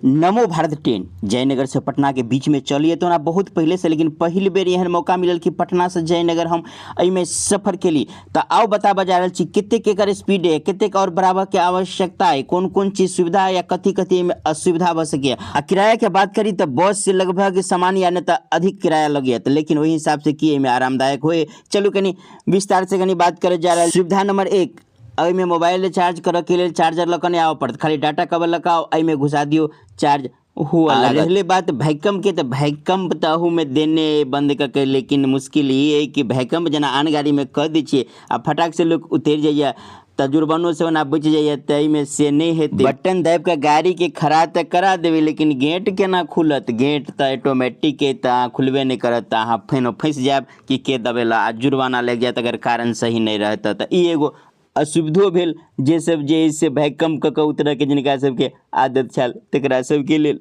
NaMo Bharat train Jaynagar से पटना के बीच में चलिए तो ओना बहुत पहले से, लेकिन पहिल बेर एहन मौका मिलल कि पटना से जयनगर हम एहिमे सफर केली। तऽ आउ बताबऽ जा रहल छी कतेक एकर स्पीड है, कतेक और बढ़ाबऽ के आवश्यकता है, कोन कोन चीज सुविधा है या कथी कथी एहिमे असुविधा भऽ सकैए। आ किराया के बात करी तऽ बस से लगभग समान या नहि तऽ अधिक किराया लगैए, तऽ लेकिन ओहि हिसाब से की एहिमे आरामदायक होय, चलू कनि विस्तार से कनि बात करऽ जा रहल। सुविधा नंबर 1, एहिमे मोबाइल चार्ज करऽके लेल चार्जर लऽ कऽ नहि आबऽ पड़त, खाली डाटा केबल लऽ कऽ आउ, एहिमे घुसा दियौ, चार्ज हुअ लागत। रहलै बात भैकम के, तऽ भैकम तऽ अहूमे देने अइ बन्द कऽ के, लेकिन मुश्किल ई अइ कि भैकम जेना आन गाड़ीमे कऽ दै छियै आ फटाक से लोक उतरि जाइए तऽ जुर्मानो से ओना बचि जाइए, ताहिमे से नहि हेतै। बटन दाबि कऽ गाड़ीके खड़ा तऽ करा देबै, लेकिन गेट केना खुलत? गेट तऽ ऑटोमेटिक अइ, तऽ अहाँ खुलबे नहि करत, तऽ अहाँ फेनो फँसि जायब कि के दबेला आ जुर्माना लागि जायत अगर कारण सही नहि रहत तऽ। ई एगो असुविधो भेल जे सब जे है से भैकम कऽ कऽ उतरऽके जिनका सबके आदत छल तकरा सबके लेल।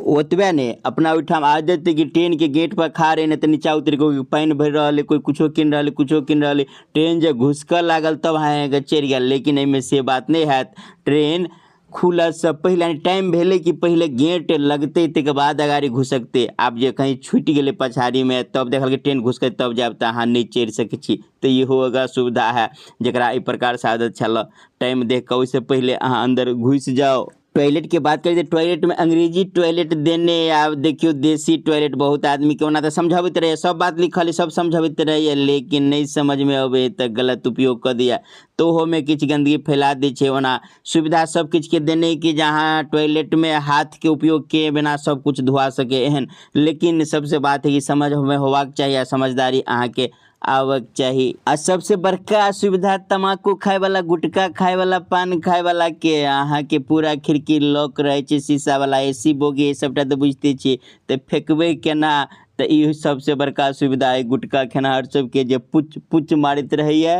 ओतबे नहि, अपना ओहिठाम आदत कि ट्रेनके गेट पर खाड़ है, नहि तऽ नीचा उतरि कऽ पानि भरि रहल है, कोइ कुछो कीन रहल है, कुछो कीन रहल है, ट्रेन जे घुसकऽ लागल तब अहाँके चढ़ि गेल, लेकिन एहिमे से बात नहि हैत। ट्रेन खुलऽसँ पहिले यानी टाइम भेलै कि पहिले गेट लगतै ताहिके बाद अगाड़ी घुसकतै। आब जे कहीँ छुटि गेलै पछाड़ीमे तब देखलकै ट्रेन घुसकै तब जायब, तऽ अहाँ नहि चढ़ि सकै छी। तऽ इहो एगो सुविधा है जकरा एहि प्रकारसँ आदत छल, टाइम देख कऽ ओहिसँ पहिले अहाँ अन्दर घुसि जाउ। टॉयलेटके बात करी तऽ टॉयलेटमे अंग्रेजी टॉयलेट देने, आब देखियौ देसी टॉयलेट बहुत आदमीके ओना तऽ समझबैत रहैए, सब बात लिखल अइ सब समझबैत रहैए, लेकिन नहि समझमे अबै तऽ गलत उपयोग कऽ दैए, तऽ ओहोमे किछु गन्दगी फैला दै छै। ओना सुविधा सब किछुके देने कि जहाँ टॉयलेटमे हाथके उपयोग किए बिना सब किछु धुआ सकै एहन, लेकिन सबसँ बात है कि समझमे होबाक चाही आ समझदारी अहाँके आबक चाही। आ सबसे बड़का असुविधा तमाकू खायवला, गुटखा खायवला, पान खायवला के अहाँके पूरा खिड़की लॉक रहै छै, शीशावला ए सी बोगी सबटा तऽ बुझिते छियै, तऽ फेकबै केना? तऽ ई सबसे बड़का सुविधा है गुटखा खेनिहार सबके जे पुच पुच मारैत रहैया।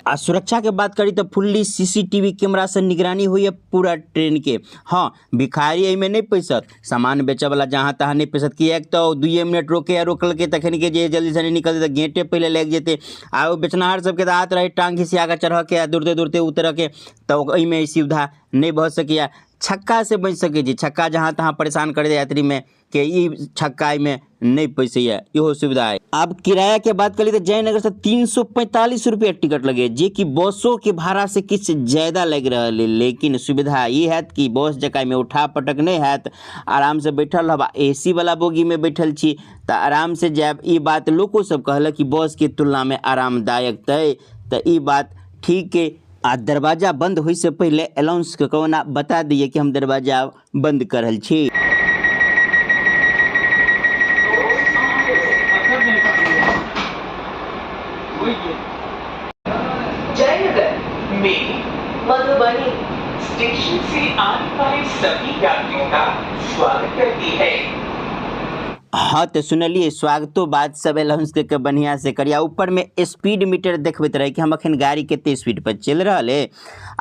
आ सुरक्षा के बात करी तऽ फुल्ली सीसीटीवी कैमरा से निगरानी होइए पूरा ट्रेन के। हाँ, भिखारी एहिमे नहि पैसत, सामान बेचऽवला जहाँ तहाँ नहि पैसत, किएक तऽ ओ 2 मिनट रोके आ रोकलकै तखन के जे जल्दी से नहि निकलतै तऽ गेटे पहिले लागि जेतै। आ ओ बेचनिहार सबके तऽ आदत रहै टाँग घिसिया कऽ चढ़ऽके आ दौड़ते दौड़ते उतरऽके, तऽ एहिमे ई सुविधा नहि भऽ सकैए। छक्का से बचि सकै छी, छक्का जहाँ तहाँ परेशान करैत यात्रीमे के ई छक्का एहिमे नहि पैसैए, इहो सुविधा है। आब किराया के बात करी तऽ जयनगर से 345 रुपया टिकट लगे, जे कि बसो के भाड़ा से किछु ज्यादा लागि रहल है, लेकिन सुविधा ई हैत कि बस जकाँ एहिमे उठा पटक नहि हैत, आराम से बैठल रहब। ए सी वाला बोगी में बैठल छी तऽ आराम से जायब। ई बात लोको सब कहलक कि बस के तुलना में आरामदायक तऽ ई बात ठीक है। आ दरवाजा बंद होय से पहले अनाउंस कऽ कऽ ओना बता दिए कि हम दरवाजा बंद कर रहल छी। जयनगर में मधुबनी स्टेशन से आने वाले सभी यात्रियों का स्वागत करती है। हाँ तो सुनलिए स्वागतो बात सब अनाउंस के के बढ़िया से करिया। ऊपर में स्पीड मीटर देखबैत रहे कि हम अखन गाड़ी कते स्पीड पर चलि रहल है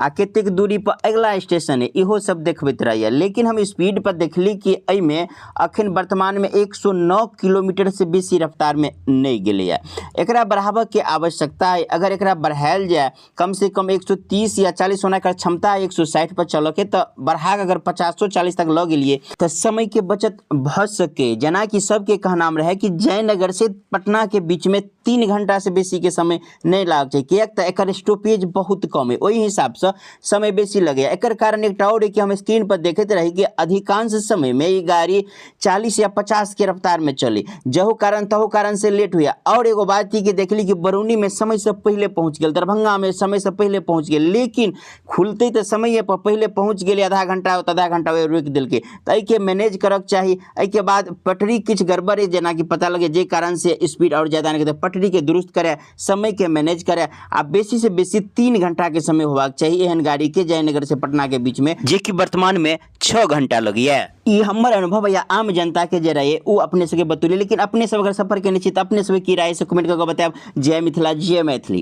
आ कतेक दूरी पर अगला स्टेशन है, इहो सब देखबैत रहैया। लेकिन हम स्पीड पर देखली कि एहिमे अखन वर्तमान में 109 किलोमीटर से बेसी रफ्तार में नहीं गेलैया। एकरा बढ़ाबऽ के आवश्यकता है, अगर एकरा बढ़ायल जाय कम से कम 130 या 40 होना एकर क्षमता है 160 पर चलऽ के, तऽ बढ़ा कऽ अगर 50-40 तक लऽ गेलियै तऽ समय के बचत भऽ सके। जेनाकि सबके कहनाम रहै कि जयनगर से पटना के बीच में 3 घंटा से बेसी के समय नहि लागै छै, किएक तऽ एकर स्टॉपेज बहुत कम है, ओहि हिसाबसँ समय बेसी लगैए। एकर कारण एकटा आओर है कि हम स्क्रीन पर देखैत रही कि अधिकांश समय में ई गाड़ी 40 या 50 के रफ्तार में चली, जहु कारण तहु कारण से लेट हुआ। और एगो बात ई कि देखली कि बरौनी में समय से पहले पहुंच गेल, दरभंगा में समय से पहले पहुंच गेल, लेकिन खुलते तऽ समय पर पहले पहुंच गेल, आधा घंटा तऽ आधा घंटा रोकि देलकै। तऽ एहिके मैनेज करक चाही। एहिके बाद पटरी किछु गड़बड़ है, जेनाकि पता लगे जे कारण से स्पीड और ज्यादा नहीं, पटरी के दुरुस्त करे, समय के मैनेज करे आ बेसी से बेसी 3 घंटा के समय होबाक चाही एहन गाड़ी के जयनगर से पटना के बीच में, जे कि वर्तमान में 6 घंटा लगैया। ई हमर अनुभव या आम जनता के जे राय ओ अपने सबके बतौलियै, लेकिन अपने सब अगर सफर केने छी तऽ अपने सबके की राय से कमेंट कऽ के बतायब। जय मिथिला, जय मैथिली।